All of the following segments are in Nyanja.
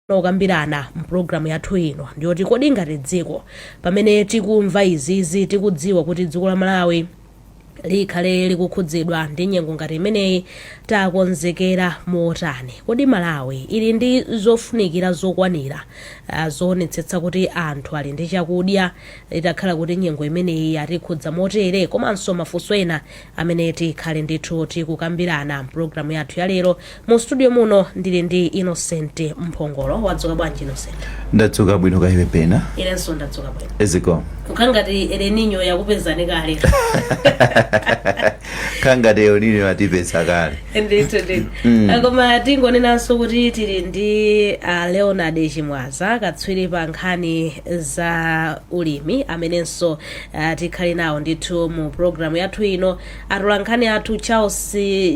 Kukambirana mpulogalamu yathu ino ndiyoti, kodi ngati dziko, pamene tikumva izizi, tikudziwa kuti dziko la Malawi likhale likukhudzidwa ndi nyengo ngati imeneyi, takonzekera motani? Kodi Malawi ili ndi zofunikira zokwanira zoonetsetsa kuti anthu ali ndi chakudya itakhala kuti nyengo imeneyi yatikhudza motere? Komanso mafunso ena amene tikhale ndithu tikukambirana mpulogalamu yathu ya lero. Mu studio muno ndili ndi Innocent Mphongolo. Wadzuka bwanji, Innocent? Ndadzuka bwino, kaiwe pena? Inenso ndadzuka bwino. Eziko. Kukhala ngati El Nino yakupezani kale. Khangati El Nino yatipeza kale. Ndithu, ndithu. Koma tingonenanso kuti tili ndi Leonard Chimwaza, katswiri pa nkhani za ulimi, amenenso tikhale nawo ndithu mu programu yathu ino. Atola nkhani athu Charles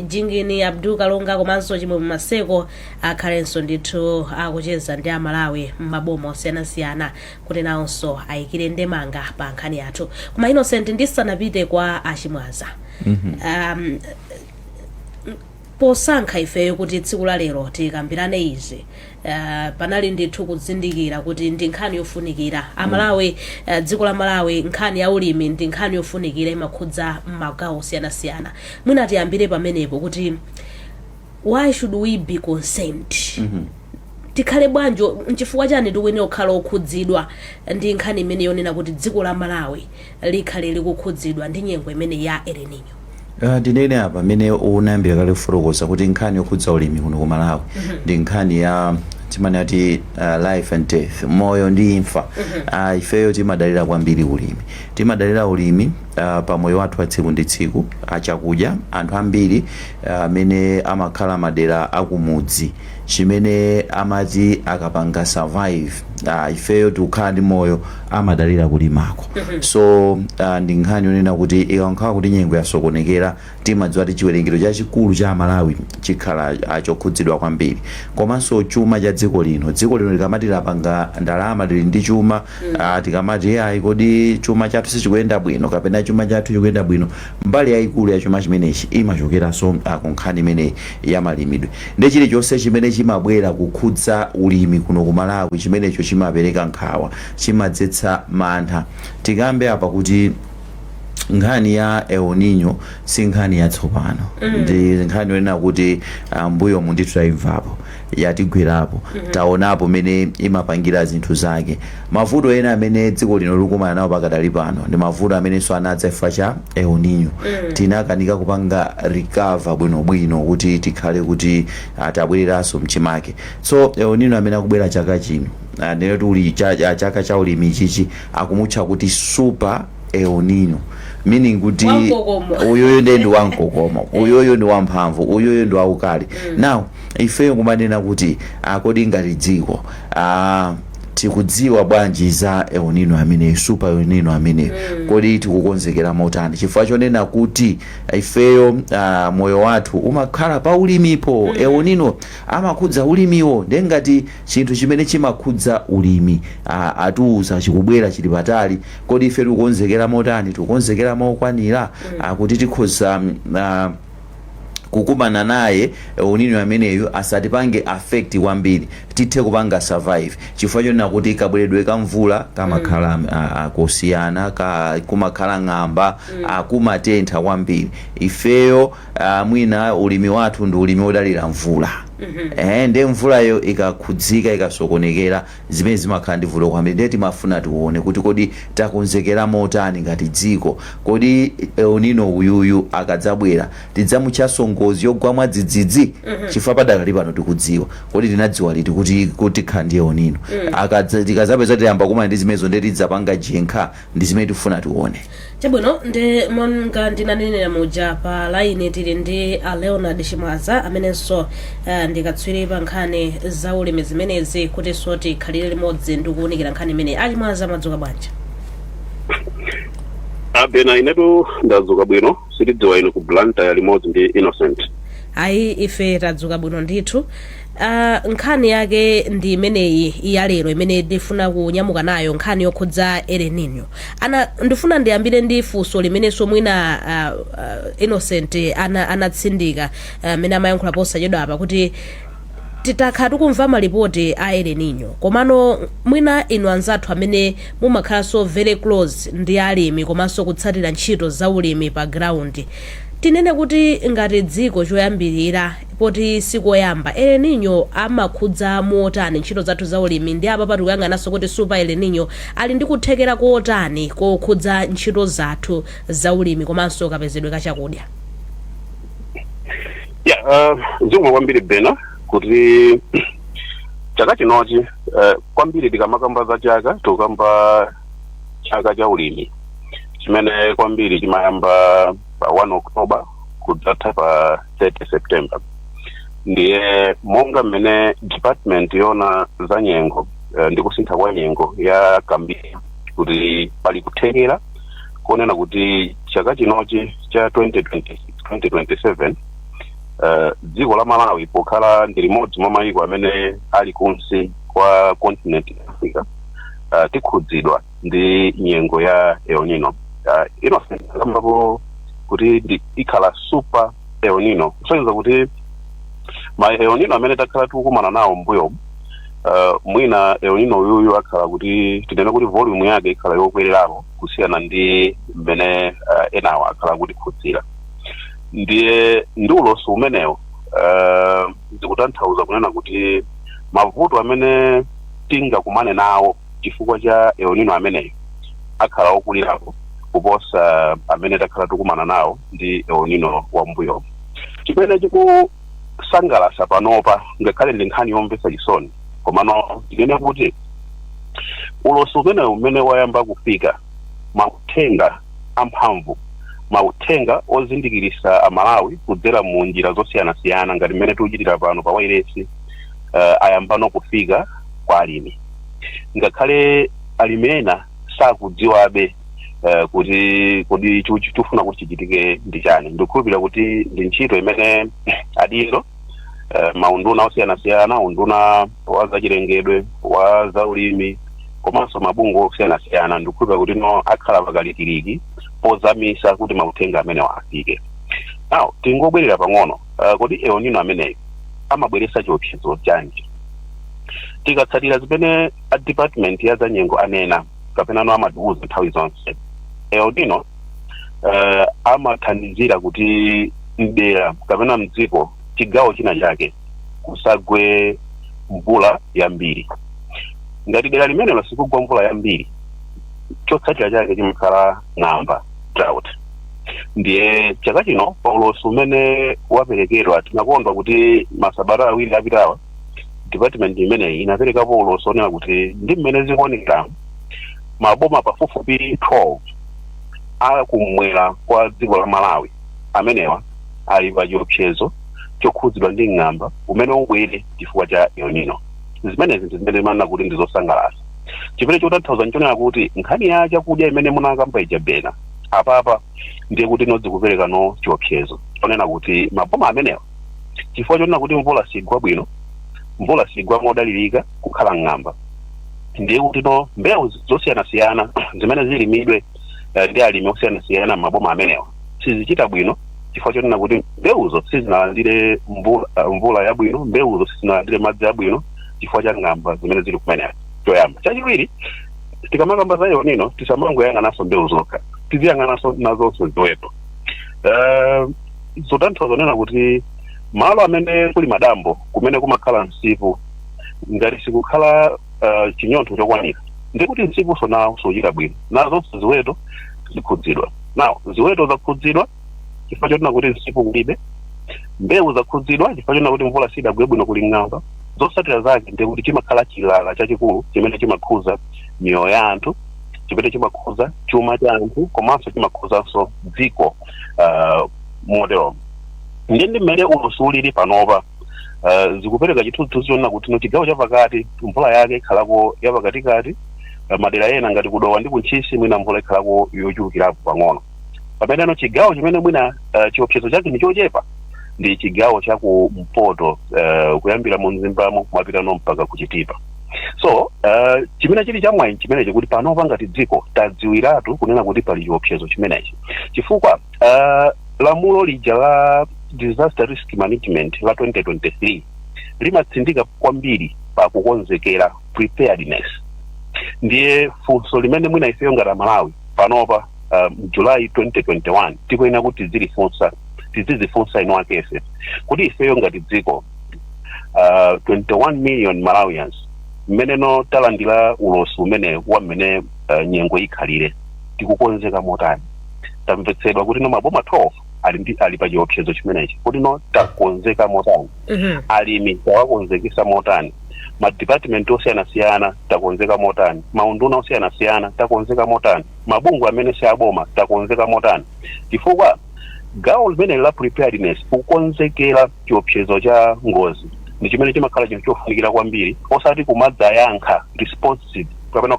Jingini, Abdul Kalonga komanso Chimwemwe Maseko akhalenso ndithu akucheza ndi Amalawi m'maboma osiyanasiyana kuti nawonso ayikire ndemanga pa nkhani yathu. Koma Innocent, ndisanapite kwa Achimwaza, posankha ifeyo kuti tsiku la lero tikambirane izi, panali ndithu kuzindikira kuti ndi nkhani yofunikira Amalawi, dziko la Malawi. Nkhani ya ulimi ndi nkhani yofunikira, imakhudza magawo osiyanasiyana. Mwina tiyambire pamenepo kuti why should we be concerned? Tikhale bwanji, nchifukwa chani tikuyenera kukhala okhudzidwa ndi nkhani imene yonena kuti dziko la Malawi likhale likukhudzidwa ndi nyengo imene ya El Nino? Ndinene apa amene unayambira kale kufotokoza kuti nkhani yokhudza ulimi kuno ku Malawi ndi nkhani ya timanati life and death, moyo ndi imfa. Ifeyo timadalira kwambiri ulimi, timadalira ulimi pa moyo wathu wa tsiku ndi tsiku, achakudya. Anthu ambiri amene amakhala madera akumudzi, chimene amati akapanga survive, ifeyo tikukhala ndi moyo, amadalira kulimako. So ndi nkhani yonena kuti ikakhala kuti nyengo yasokonekera, timadziwa kuti chiwerengero chachikulu cha Amalawi chikhala chokhudzidwa kwambiri, komanso chuma cha dziko lino. Dziko lino likamati lapanga ndalama, lili ndi chuma, tikamati ayi, kodi chuma chathu sichikuyenda bwino kapena chuma chathu chikuyenda bwino, mbali yayikulu ya chuma chimenechi imachokeranso ku nkhani imeneyi ya malimidwe. Ndi chilichonse chimene chimabwera kukhudza ulimi kuno ku Malawi, chimenecho chimapereka nkhawa, chimadzetsa mantha. Tikambe apa kuti nkhani ya El Nino si nkhani yatsopano, ndi nkhani yonena kuti mbuyomu ndithu tayimvapo, yatigwerapo, taonapo mene imapangira zinthu zake. Mavuto ena amene dziko lino likumana nawo pakadali pano ndi mavuto amenenso anadza chifukwa cha El Nino. Tinakanika kupanga recover bwinobwino kuti tikhale kuti tabwereranso mchimake. So El Nino amene akubwera chaka chino, ndinoti uli chaka cha ulimi chichi, akumutcha kuti Super El Nino, meaning kuti Wamkokomo. Uyuyu ndiye ndi wamkokomo, uyuyu ndi wamphamvu, uyuyu ndi waukali. Now ifeyo kumanena kuti kodi ngati dziko tikudziwa bwanji za El Nino ameneyo, Super El Nino ameneyo? Kodi tikukonzekera motani? Chifukwa chonena kuti ifeyo moyo wathu umakhala pa ulimipo. El Nino amakhudza ulimiwo. Ndiye ngati chinthu chimene chimakhudza ulimi atiuza chikubwera, chili patali, kodi ife tikukonzekera motani? Tikukonzekera mokwanira kuti tikhoza kukumana naye El Nino ameneyu, asatipange affect kwambiri, tithe kupanga survive? Chifukwa chonena kuti kabweredwe ka mvula kamakhala kosiyana, kumakhala ng'amba, kumatentha kwambiri. Ifeyo mwina ulimi wathu ndi ulimi wodalira mvula. Ndiye mvulayo ikakhudzika, ikasokonekera, zimene zimakhala ndi vuto kwambiri. Ndiye timafuna tione kuti kodi takonzekera motani ngati dziko? Kodi El Nino uyuyu akadzabwera, tidzamutchanso ngozi yogwa mwadzidzidzi? Chifukwa padakali pano tikudziwa, kodi tinadziwa liti kuti tikhala ndi El Nino? Tikazapeza tiyamba kumana ndi zimenezo, ndiye tidzapanga jenkha. Ndi zimene tifuna tione. Chabwino, ndi monga ndinanenera muja, pa laini tili ndi a Leonard Chimwaza, amenenso ndi katswiri pa nkhani za ulimi zimenezi, kutinso tikhalire limodzi ndi kuwunikira nkhani imeneyi. Achimwaza, mwadzuka bwanji? Abena, inetu ndadzuka bwino, sitidziwa inu ku Blantyre limodzi ndi Innocent. Ayi, ife tadzuka bwino ndithu. Nkhani yake ndi imeneyi ya lero imene ndifuna kunyamuka nayo, nkhani yokhudza El Nino. Ana ndifuna ndiyambire ndi funso limenenso mwina Innocent anatsindika amene amayankhula posachedwa apa kuti Titakhala tikumva malipoti a El Nino, komano mwina inu anzathu amene mumakhalanso very close ndi alimi komanso kutsatira ntchito za ulimi pa ground, tinene kuti ngati dziko choyambirira, poti sikoyamba, El Nino amakhudza motani ntchito zathu za ulimi? Ndi apa patikuyang'ananso kuti super El Nino ali ndi kuthekera kotani kokhudza ntchito zathu za ulimi komanso kapezedwe ka chakudya? Ya, zikomo kwambiri Bena. Kuti chaka chinochi, kwambiri tikamakamba za chaka, tikukamba chaka cha ulimi chimene kwambiri chimayamba pa 1 October kudzatha pa 30 September. Ndiye monga mmene department yona za nyengo ndi kusintha kwa nyengo ya kambiri kuti pali kuthekera konena kuti chaka chinochi cha 2026 2027, dziko la Malawi pokhala ndi limodzi mwa mayiko amene ali kunsi kwa continent ya Africa, tikhudzidwa ndi nyengo ya El Nino. Innocent kambapo kuti ikhala super El Nino, kusonyeza kuti ma El Nino amene takhala tikukumana nawo mbuyo, mwina El Nino uyuyu akhala kuti, tinene kuti volume yake ikhala yokwererapo kusiyana ndi mmene enawo akhala kutikhudzira. Ndiye ndi ulosi umenewo, zikutanthauza kunena kuti mavuto amene tingakumane nawo chifukwa cha El Nino ameneyo akhala okulirapo kuposa amene takhala tikumana nawo ndi El Nino wambuyo. Chimene chikusangalatsa panopa, ngakhale ndi nkhani yomvetsa chisoni, komano tinene kuti ulosi umenewu umene wayamba kufika, mauthenga amphamvu, mauthenga ozindikirisa Amalawi kudzera mu njira zosiyanasiyana ngati mmene tikuchitira pano pa wailesi, ayambano kufika kwa alimi, ngakhale alimi ena sakudziwabe kuti kodi chifuna kuti chichitike ndi chani. Ndikukhulupirira kuti ndi ntchito imene adindo, maunduna osiyanasiyana, unduna wa zachilengedwe, wa zaulimi komanso mabungwe osiyanasiyana, ndikukhulupirira kuti no akhala pakalikiliki pozamisa kuti mauthenga amenewa afike. Now tingobwerera pang'ono, kodi El Nino ameneyo amabweretsa chiopsezo chanji? Tikatsatira zimene a department ya zanyengo anena kapena no amatiuza nthawi zonse, El Nino amathandizira kuti mdera kapena mdziko chigawo china chake kusagwe mvula yambiri. Ngati dera limenelo sikugwa mvula yambiri, chotsatira chake chimakhala ng'amba, drought. Ndiye chaka chino paulosi umene waperekedwa, tinakondwa kuti masabata 2 apitawa department imeneyi inaperekapo ulosi onena kuti ndi mmene zikuonekera, maboma pafupifupi 12 akumwera kwa dziko la Malawi amenewa ali pa chiopsezo chokhudzidwa ndi ng'amba umene ubwere chifukwa cha El Nino. Zimenezi ndi zimene manena kuti ndi zosangalatsa. Chimene chotanthauza nchonena kuti nkhani ya chakudya imene munakamba ija Bena apapa, ndiye kuti nodzikupereka no chiopsezo chonena kuti maboma amenewa, chifukwa chonena kuti mvula sigwa bwino, mvula sigwa modalirika, kukhala ng'amba, ndiye kuti no mbewu zosiyanasiyana zimene zilimidwe ndi alimi osiyanasiyana m'maboma amenewa sizichita bwino, chifukwa chonena kuti mbewuzo sizinalandire mvula yabwino, mbewuzo sizinalandire madzi abwino chifukwa cha ng'amba zimene zili kumeneko. Choyamba. Chachiwiri, tikamakamba za El Nino tisamangoyang'ananso mbewu zokha, tiziyang'ananso nazonso ziweto. Zotanthauza zonena kuti malo amene kuli madambo kumene kumakhala msipu, ngati sikukhala chinyontho chokwanira, ndikuti msipuso nawo suchita bwino, nazonso ziweto zikhudzidwa. Nawo ziweto zakhudzidwa chifukwa chonena kuti msipu kulibe, mbewu zakhudzidwa chifukwa chonena kuti mvula sidagwe bwino, kuli ng'amba. Zotsatira zake ndikuti chimakhala chilala chachikulu chimene chimakhuza miyoyo ya anthu, chimene chimakhuza chuma cha anthu komanso chimakhuzanso dziko motero. Ndiye ndi mmene ulosi ulili panopa, zikupereka chithunzithunzi chonena kuti no chigawo chapakati mvula yake ikhalako yapakatikati, madera ena ngati kuDowa ndi kuNtchisi mwina mvula ikhalako yochulukirapo pang'ono, pameneno chigawo chimene mwina chiopsezo chake ndi chochepa ndi chigawo chakumpoto, kuyambira mu Mzimbamo kumapitano mpaka kuChitipa. So chimene chili chamwayi chimenechi kuti panopa ngati dziko tadziwiratu kunena kuti pali chiopsezo chimenechi, chifukwa lamulo lija la disaster risk management la 2023 Limatsindika kwambiri pa kukonzekera, preparedness. Ndiye funso limene mwina ifeyo ngati Amalawi panopa, July 2021, tikuyenera kuti tizilifunsa, tizizifunsa inu akefe, kuti ifeyo ngati dziko, 21 million Malawians, mmeneno talandira ulosi umene wa mmene nyengo ikhalire, tikukonzeka motani? Tamvetsedwa kuti no, maboma 12 ali pa chiopsezo chimenechi, kuti no, takonzeka motani? Alimi tawakonzekesa motani? Madepartment osiyanasiyana takonzeka motani? Maunduna osiyanasiyana takonzeka motani? Mabungwe amene si aboma takonzeka motani? Chifukwa gawo limene la preparedness, kukonzekera chiopsezo cha ngozi, ndi chimene chimakhala chinthu chofunikira kwambiri, osati kumadzayankha responsive kapena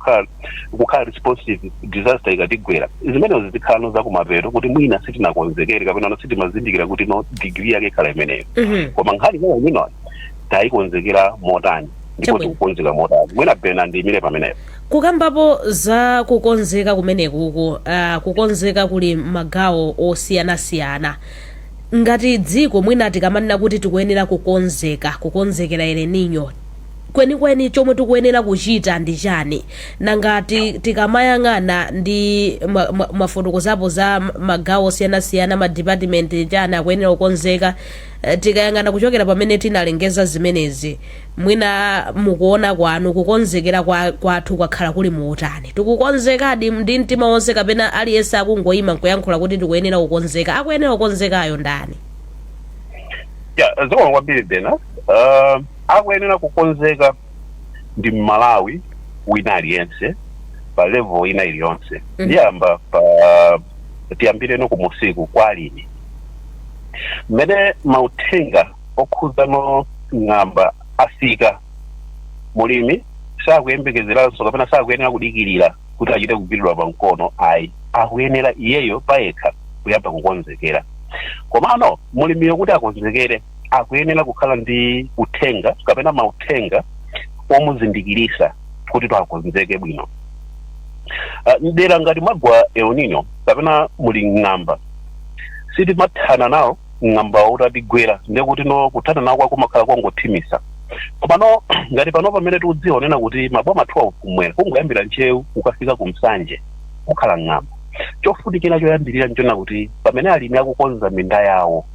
kukhala responsive disaster ikatigwera. Zimenezo zikhala zakumapeto, kuti mwina sitinakonzekere kapena sitimazindikira kuti no, degree yake ikhala imeneyo. Koma nkhani imene inoyi, tayikonzekera motani ndipo tikukonzeka motani? Mwina pena ndiyimire pamenepo. Kukambapo za kukonzeka kumenekuku, kukonzeka kuli magawo osiyanasiyana. Ngati dziko, mwina tikamanena kuti tikuyenera kukonzeka, kukonzekera El Nino, kwenikweni chomwe tikuyenera kuchita ndi chani? Nangati tikamayang'ana ndi mafotokozapo za magawo osiyanasiyana, madepartment chani akuyenera kukonzeka, tikayang'ana kuchokera pamene tinalengeza zimenezi, mwina mukuona kwanu kukonzekera kwathu kwakhala kuli muutani? Tikukonzekadi ndi mtima wonse, kapena aliyense akungoyima nkuyankhula kuti tikuyenera kukonzeka? Akuyenera kukonzekayo ndani? Ya, zikomo kwambiri Bena. Akuyenera kukonzeka ndi Mmalawi wina aliyense pa level ina iliyonse. Ndiyamba pa, tiyambireno kumusiku kwa alimi. Mmene mauthenga okhudzano ng'amba afika, mulimi sakuyembekezeranso kapena sakuyenera kudikirira kuti achite kugwiridwa pa mkono, ayi. Akuyenera iyeyo payekha kuyamba kukonzekera. Komano mulimiyo kuti akonzekere, akuyenera kukhala ndi uthenga kapena mauthenga omuzindikirisa kuti akonzeke bwino. Mdera ngati mwagwa El Nino kapena muli ng'amba, sitimathana nawo ng'amba utatigwera, ndiye kuti no, kuthana nawo kwakumakhala kwangothimisa. Komano ngati pano pamene tikudziwa nena kuti maboma 12 kumwera, kungoyambira Ntcheu kukafika kumsanje, kukhala ng'amba, chofunikira choyambirira nchona kuti pamene alimi akukonza minda yawo,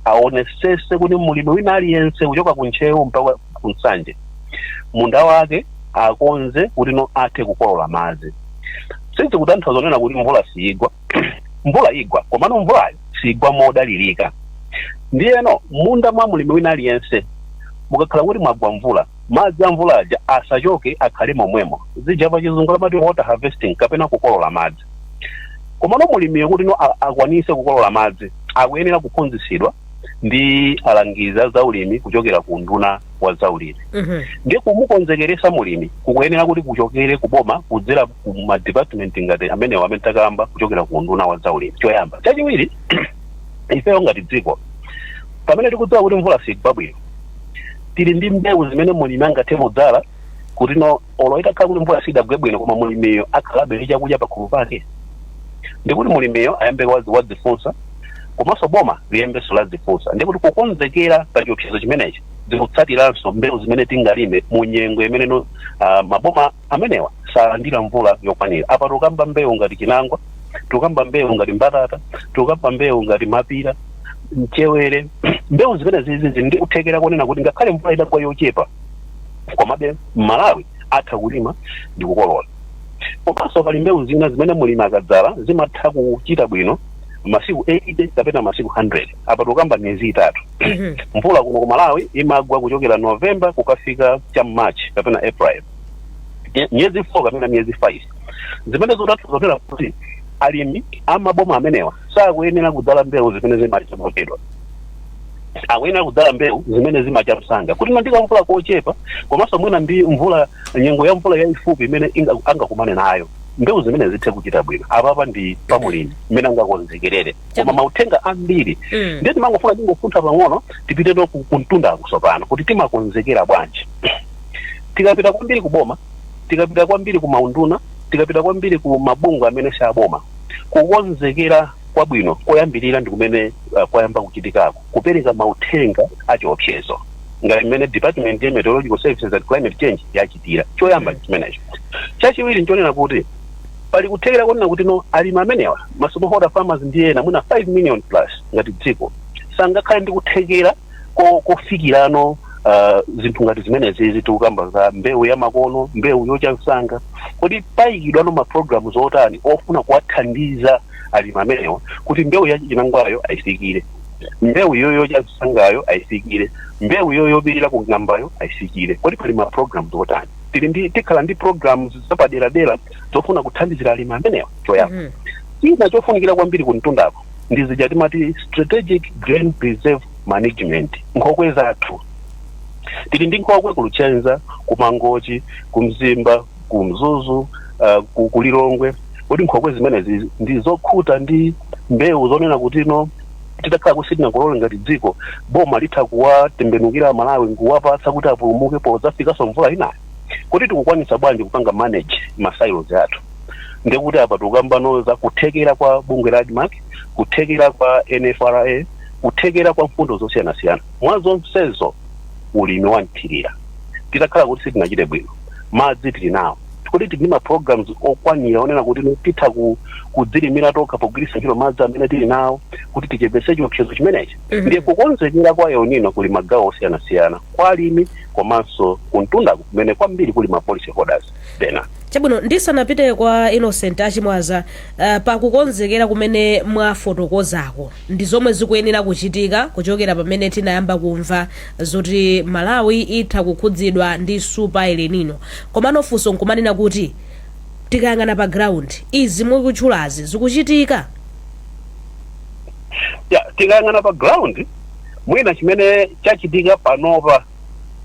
aonesese kuti mulimi wina aliyense kuchoka kuntcheu mpaka kumsanje, munda wake akonze kuti no, athe kukolola madzi. Sizikutanthauza kunena kuti mvula siyigwa. Mvula igwa, komano mvulayo sigwa modalirika. Ndiyeno munda mwa mulimi wina aliyense mukakhala kuti mwagwa mvula, madzi a mvula aja asachoke, akhale momwemo. Zija pa Chizungu amati water harvesting kapena kukolola madzi. Komano mulimiyo kuti no, akwanise kukolola madzi, akuyenera kuphunzitsidwa ndi alangizi za ulimi kuchokera ku nduna wa zaulimi. Ndiye kumukonzekeresa mulimi kukuyenera kuti kuchokere kuboma kudzera ku madepartment ngati amenewo amene takamba, kuchokera ku nduna wa zaulimi, choyamba. Chachiwiri, ifeyo ngati dziko, pamene tikudziwa kuti mvula sigwa bwino, tili ndi mbewu zimene mulimi angathe kudzala kuti no, olo itakhala kuti mvula sidagwe bwino, koma mulimiyo akhalabe ndi chakudya pakhomo pake. Ndikuti mulimiyo ayambe wadzifunsa, komanso boma liyambenso ladzifunsa. Ndikuti kukonzekera pa chiopsezo chimenechi zikutsatiranso mbewu zimene tingalime mu nyengo imene no, maboma amenewa salandira mvula yokwanira. Apa tikukamba mbewu ngati chinangwa, tikukamba mbewu ngati mbatata, tikukamba mbewu ngati mapira, mchewere. Mbewu zimene zizi zili ndi kuthekera konena kuti ngakhale mvula idagwa yochepa, komabe Malawi atha kulima ndi kukolola. Komanso pali mbewu zina zimene mulimi akadzala zimatha kuchita bwino masiku 80 kapena masiku 100. Apa tikukamba miyezi 3. Mvula kuno ku Malawi imagwa kuchokera November kukafika cha March kapena April, miyezi 4 kapena miyezi 5, zimene zotanthauza kuti alimi amaboma amenewa sakuyenera kudzala mbewu zimene zimacha mochedwa. Akuyenera kudzala mbewu zimene zimacha msanga, kuti ndi kamvula kochepa komanso mwina ndi mvula, nyengo ya mvula yayifupi imene angakumane nayo, mbewu zimene zithe kuchita bwino. Apapa ndi pamulimi mmene angakonzekerere, koma mauthenga ambiri ndiye timangofuna tingofuntha pang'ono. Tipiteto kumtundako tsopano kuti timakonzekera bwanji. Tikapita kwambiri kuboma, tikapita kwambiri ku maunduna, tikapita kwambiri ku mabungwe amene si aboma, kukonzekera kwabwino koyambirira ndi kumene kwayamba kuchitikako, kupereka mauthenga achiopsezo. Ngati mmene Department ya Meteorological Services and Climate Change yachitira. Choyamba chimenecho. Chachiwiri nchonena kuti pali kuthekera konena kuti no, alimi amenewa, ma smallholder farmers ndi ena mwina 5 million plus ngati dziko, sangakhale ndi kuthekera kofikirano zinthu ngati zimenezi tikukamba za mbewu ya makono, mbewu yocha msanga. Kodi payikidwano ma programs otani ofuna kuwathandiza alimi amenewa kuti mbewu ya chinangwayo ayifikire, mbewu iyo yocha msangayo ayifikire, mbewu iyo yopirira ku ng'ambayo ayifikire? Kodi pali ma programs otani? Tili ndi, tikhala ndi programs zapaderadera zofuna kuthandizira alimi amenewa? Choyamba. China chofunikira kwambiri kumtundako ndi zija timati strategic grain reserve management. Nkhokwe zathu, tili ndi nkhokwe ku Luchenza, ku Mangochi, ku Mzimba, ku Mzuzu, ku Lilongwe. Kodi nkhokwe zimenezi ndi zokhuta ndi mbewu zonena kuti no, titakhala kusitinakolole ngati dziko, boma litha kuwatembenukira Malawi nkuwapatsa kuti apulumuke podzafikanso mvula inayo? Kuti tikukwanisa bwanji kupanga manage ma silos athu? Ndikuti apa tikukambano za kuthekera kwa bungwe la ADMARC, kuthekera kwa NFRA, kuthekera kwa mfundo zosiyanasiyana. Mwa zonsezo, ulimi wa mthirira, titakhala kuti sitinachite bwino, madzi tili nawo, kuti tili ndi ma programs okwanira onena kuti titha kudzilimira tokha pogwiritsa ntchito madzi amene tili nawo kuti tichepetse chiopsezo chimenechi? Ndiye kukonzekera kwa El Nino kuli magawo osiyanasiyana, kwa alimi komanso kumtundaku kumene kwambiri kuli ma policy holders pena. Chabwino, ndisanapite kwa Innocent Achimwaza, pakukonzekera kumene mwafotokozako ndi zomwe zikuyenera kuchitika kuchokera pamene tinayamba kumva zoti Malawi itha kukhudzidwa ndi super El Nino, komano funso nkumanena kuti tikayang'ana pa ground, izi mukutchulazi zikuchitika? Ya, tikayang'ana pa ground, mwina chimene chachitika panopa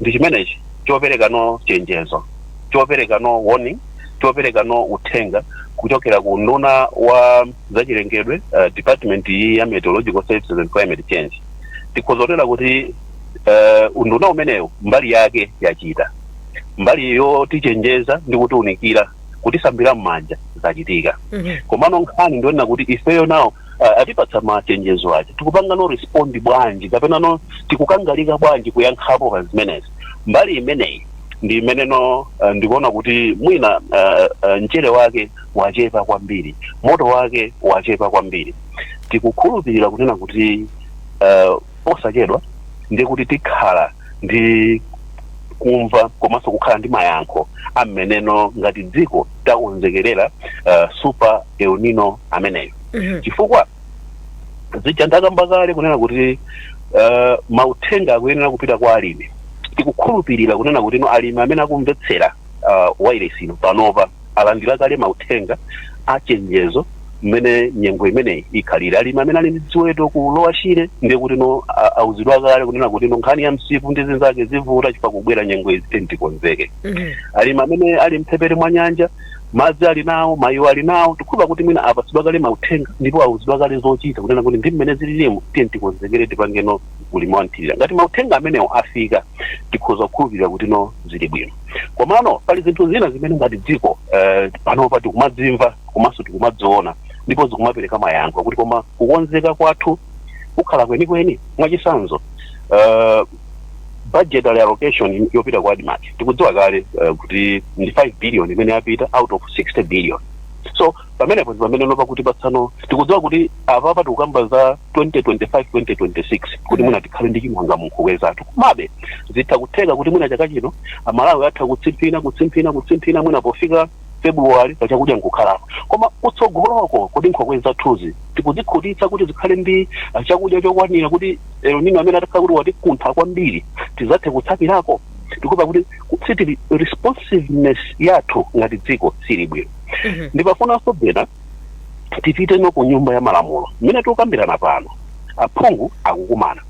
ndi chimenechi chopereka no chenjezo, chopereka no warning, chopereka no uthenga kuchokera ku nduna wa zachilengedwe, department iyi ya Meteorological Services and Climate Change. Tikhozotera kuti unduna umenewu mbali yake yachita, mbali yotichenjeza ndi kutiunikira, kutisambira m'manja, zachitika. Komano nkhani ndionena kuti ifeyo nawo atipatsa machenjezo aja, tikupanga no respond bwanji, kapena no tikukangalika bwanji kuyankhapo pa zimenezi? Mbali imeneyi ndi imeneno ndikuona kuti mwina mchere wake wachepa kwambiri, moto wake wachepa kwambiri. Tikukhulupirira kunena kuti posachedwa ndiye kuti tikhala ndi kumva komanso kukhala ndi mayankho ammeneno ngati dziko takonzekerera super El Nino ameneyo, chifukwa zija ndakamba kale kunena kuti mauthenga akuyenera kupita kwa alimi. Tikukhulupirira kunena kuti no, alimi amene akumvetsera wireless ino panopa alandira kale mauthenga achenjezo mmene nyengo imeneyi ikhalire. Alimi amene ali ndi ziweto ku Lower Shire, ndiye kuti no, auzidwa kale kunena kuti no, nkhani ya msipu ndi zinzake zivuta chifukwa kubwera nyengo izi, tikonzeke. Alimi amene ali mphepete mwa nyanja, madzi ali nawo, mayiwo ali nawo, tikukhulupira kuti mwina apatsidwa kale mauthenga ndipo auzidwa kale zochita, kunena kuti ndi mmene zililimu, tiye tikonzekere, tipangeno ulimi wa mthirira. Ngati mauthenga amenewo afika, tikhoza kukhulupirira kuti no, zili bwino. Komano pali zinthu zina zimene ngati dziko panopa tikumadzimva komanso tikumadziona ndipo zikumapereka mayankho kuti koma kukonzeka kwathu kukhala kwenikweni. Mwachitsanzo, budgetary allocation yopita ku ADMARC, tikudziwa kale kuti ndi 5 billion imene yapita out of 60 billion. So pamenepo ndi pamene nopa kuti patsano tikudziwa kuti apapa tikukamba za 2025 2026 kuti mwina tikhale ndi chimanga mu nkhokwe zathu. Komabe zitha kutheka kuti mwina chaka chino Amalawi atha kutsimphina, kutsimphina, kutsimphina, mwina pofika February pachakudya nkukhalapo. Koma kutsogoloko, kodi nkhokwe zathuzi tikuzikhutitsa kuti zikhale ndi chakudya chokwanira kuti El Nino amene atakhala kuti watikuntha kwambiri tizathe kutsapirako? Tikupa kuti sitili, responsiveness yathu ngati dziko sili bwino. Ndipafunanso pena tipite no ku Nyumba ya Malamulo. Mmene tikukambirana pano, aphungu akukumana.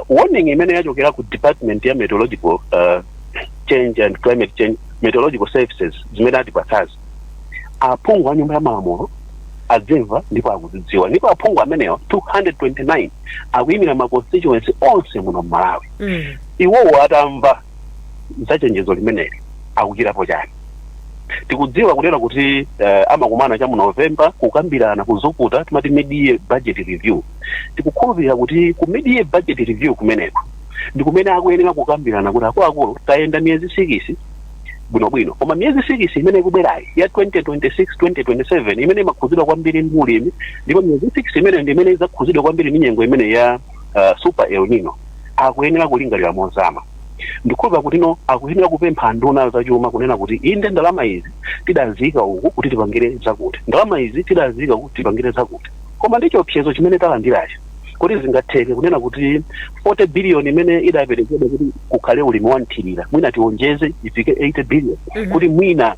Warning imene yachokera ku Department ya Meteorological Change and Climate Change, Meteorological Services, zimene atipatsazi, aphungu a Nyumba ya Malamulo adzimva ndipo akuzidziwa. Ndipo aphungu amenewa 229 akuyimira ma constituency onse muno mMalawi. Iwowo atamva za chenjezo limeneli akuchitapo chani? Tikudziwa kunena kuti amakumana cha mu November kukambirana, kuzukuta, timati mid-year budget review. Tikukhulupirira kuti ku mid-year budget review kumeneko Ndi kumene akuyenera kukambirana kuti, akuluakulu, tayenda miyezi 6 bwinobwino, koma miyezi 6 imene ikubwerayi ya 2026 2027, imene imakhuzidwa kwambiri ndi ulimi, ndipo miyezi 6 imene ndi imene idzakhuzidwa kwambiri ndi nyengo imene ya Super El Nino, akuyenera kulingalira mozama. Ndikhulupira kuti no, akuyenera kupempha nduna zachuma kunena kuti, inde, ndalama izi tidazika uku kuti tipangire zakuti, ndalama izi tidazika kuti tipangire zakuti, koma ndi chiopsezo chimene talandirachi, kuti zingatheke kunena kuti 40 billion imene idaperekedwa kuti kukhale ulimi wa mthirira, mwina tionjeze ifike 80 billion, kuti mwina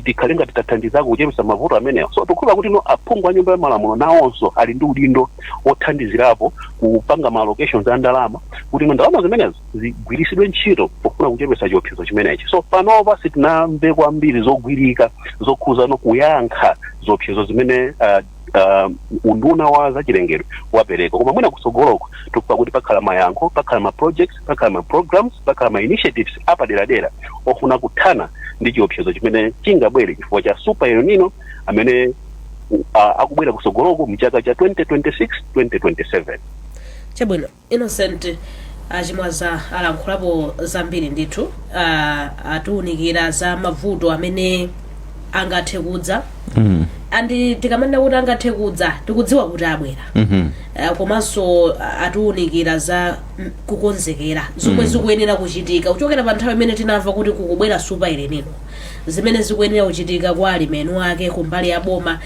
tikhale ngati tathandizako kuchepetsa mavuto amenewa? So tikukhulupira kuti no, aphungu a Nyumba ya Malamulo nawonso ali ndi udindo othandizirapo kupanga ma allocations a ndalama, kuti no, ndalama zimenezo zigwiritsidwe ntchito pofuna kuchepetsa chiopsezo chimenechi. So panopa sitinamve kwambiri zogwirika zokhuza no kuyankha ziopsezo zimene unduna wa zachilengedwe wapereka, koma mwina kutsogoloko tikupa kuti pakhala mayankho, pakhala ma projects, pakhala ma programs, pakhala ma initiatives apaderadera ofuna kuthana ndi chiopsezo chimene chingabwere chifukwa cha Super El Nino amene akubwera kutsogoloko mchaka cha 2026 2027. Chabwino, Innocent Achimwaza alankhulapo zambiri ndithu, atiwunikira za mavuto amene angathe kudza. And tikamanena kuti angathe kudza, tikudziwa kuti abwera. Komanso atiwunikira za kukonzekera zomwe zikuyenera kuchitika kuchokera pa nthawi imene tinamva kuti kukubwera Super El Nino, zimene zikuyenera kuchitika kwa alimi enu ake kumbali ya boma.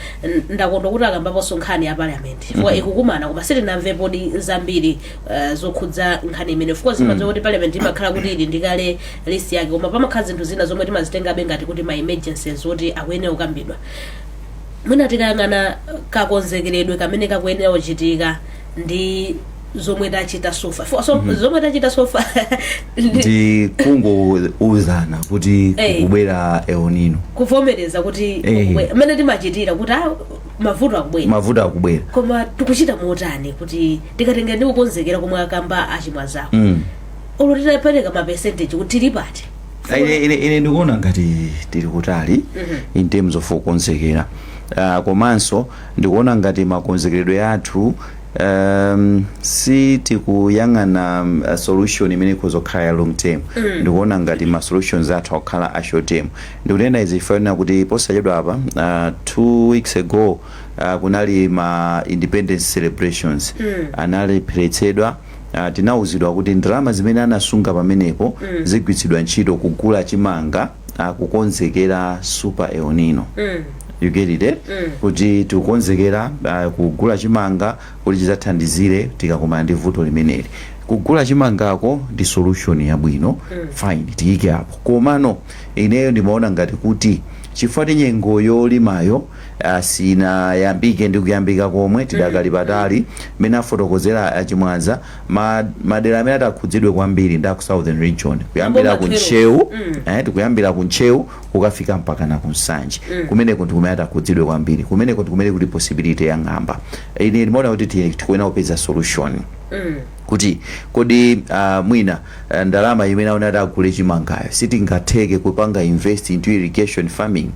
Ndakondwa kuti akambaponso nkhani ya parliament, chifukwa ikukumana, koma sitinamvepodi zambiri zokhudza nkhani imene. Of course timadziwa kuti parliament imakhala kuti ili ndikale list yake, koma pamakhala zinthu zina zomwe timazitengabe ngati kuti ma emergencies zoti akuyenera kukambidwa. Mwina tikayang'ana kakonzekeredwe kamene kakuyenera kuchitika ndi zomwe tachita so far, so zomwe tachita so far ndi kungouzana kuti kukubwera El Nino. Kuvomereza kuti mmene timachitira kuti mavuto akubwera. Mavuto akubwera. Koma tikuchita motani kuti tikatenga ndi kukonzekera komwe akamba Achimwazako, olo titapereka ma percentage, kuti tili pati? Ine ndikuona ngati tili kutali in terms of kukonzekera, komanso ndikuona ngati makonzekeredwe athu sitikuyang'ana solution imene ikhoza kukhala ya long term. Ndikuona ngati ma solutions athu akukhala a short term. Ndikunena izi chifukwa kuti posachedwa apa, 2 weeks ago, kunali ma independence celebrations. Analepheretsedwa. Tinawuzidwa kuti ndalama zimene anasunga pamenepo zigwiritsidwa ntchito kugula chimanga, kukonzekera Super El Nino. You get it, eh? Kuti tikukonzekera kugula chimanga kuti chidzathandizire tikakumana ndi vuto limeneli. Kugula chimangako ndi solution yabwino, fine, tiyike apo. Komano ineyo ndimaona ngati kuti chifukwa ti nyengo yolimayo sinayambike ndi kuyambika komwe, tidakali patali. Mmene afotokozera Achimwaza, madera amene atakhudzidwe kwambiri ndi aku Southern Region, kuyambira ku Mboma. Ntcheu, tikuyambira ku Ntcheu kukafika mpaka na ku Nsanje. Kumeneko ndi kumene atakhudzidwe kwambiri, kumeneko ndi kumene kuli possibility ya ng'amba. Ine ndimaona kuti tikuyenera kupeza solution kuti kodi mwina ndalama imene aona ati agule chimangayo sitingatheke kupanga invest into irrigation farming?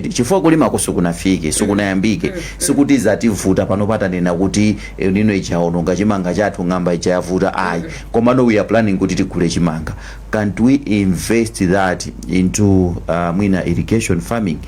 Chifukwa kulimako sikunafike, sikunayambike. Sikuti zativuta pano patanena kuti El Nino ichaononga chimanga chathu, ng'amba ija yavuta, ayi. Komano we are planning kuti tigule chimanga. Can't we invest that into mwina irrigation farming?